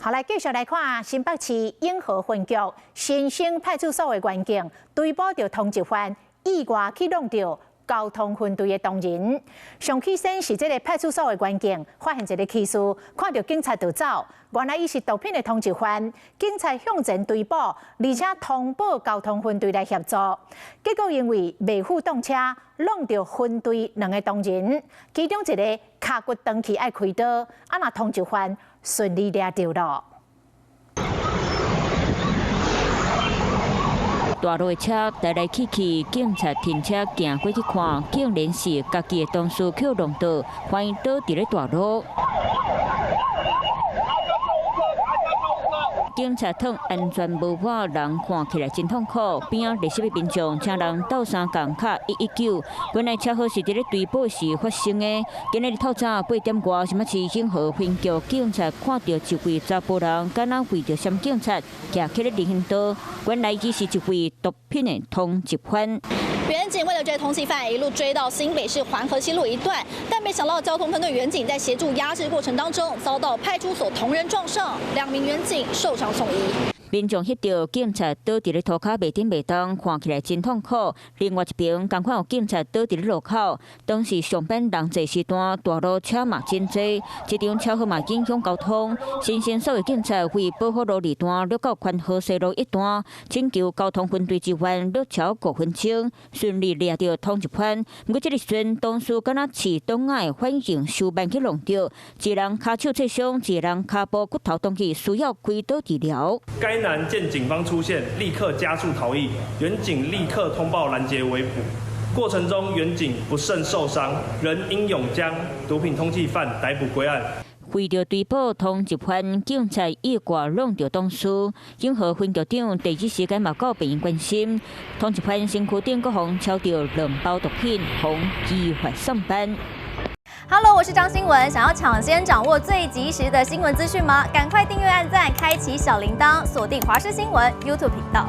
好，來繼續來看新北市永和分局新生派出所的員警追捕著通緝犯，意外去挵著交通分隊的同仁。上起先是這个派出所的員警發現一个起事，看著警察就走，原來伊是毒品的通緝犯。警察向前追捕，而且通報交通分隊來協助。結果因為袂赴擋車，挵著分隊兩个同仁，其中一个跤骨斷去愛開刀，啊若通緝犯順利掠著囉。大路的車來來去去，警察停車行過去看，竟然是家己的同事去挵著，懷疑倒佇咧大路。警察脫安全帽帽，人看起來真痛苦。邊仔熱心的民眾請人鬥相共敲119。原來車禍是佇咧追捕時發生的。今仔日透早8點外，新北市永和分局警察看著一位查埔人，敢若為著閃警察，行起咧人行道。原來伊是一位毒品的通緝犯。員警為了追通緝犯，一路追到新北市環河西路一段，但沒想到交通分隊員警在協助壓制過程當中，遭到派出所同仁撞上，兩名員警受傷送醫。民眾翕著警察倒佇咧塗跤袂振袂動，看起來真痛苦。另外一邊，仝款有警察倒佇咧路口。當時上班人濟時段，大路車嘛真濟，這場車禍嘛影響交通。新生所的警察為保護路二段，掠到寬和西路一段，請求交通分隊支援，掠超5分鐘，順利掠著通緝犯。毋過這个時陣，同事敢若飼動物的反應收慢去挵著，一人跤手切傷，一人跤步骨頭斷去，需要開刀治療。該男見警方出現，立刻加速逃逸，員警立刻通報攔截圍捕。過程中，員警不慎受傷，仍英勇將毒品通緝犯逮捕歸案。為著追捕通緝犯，警察意外挵著同事，永和分局長第一時間嘛到病院關心。通緝犯身軀頂閣予抄著兩包毒品，予依法送辦。 Hello，我是張新文。想要搶先掌握最及時的新聞資訊嗎？趕快訂閱、按讚、開啟小鈴鐺，鎖定華視新聞 YouTube 頻道。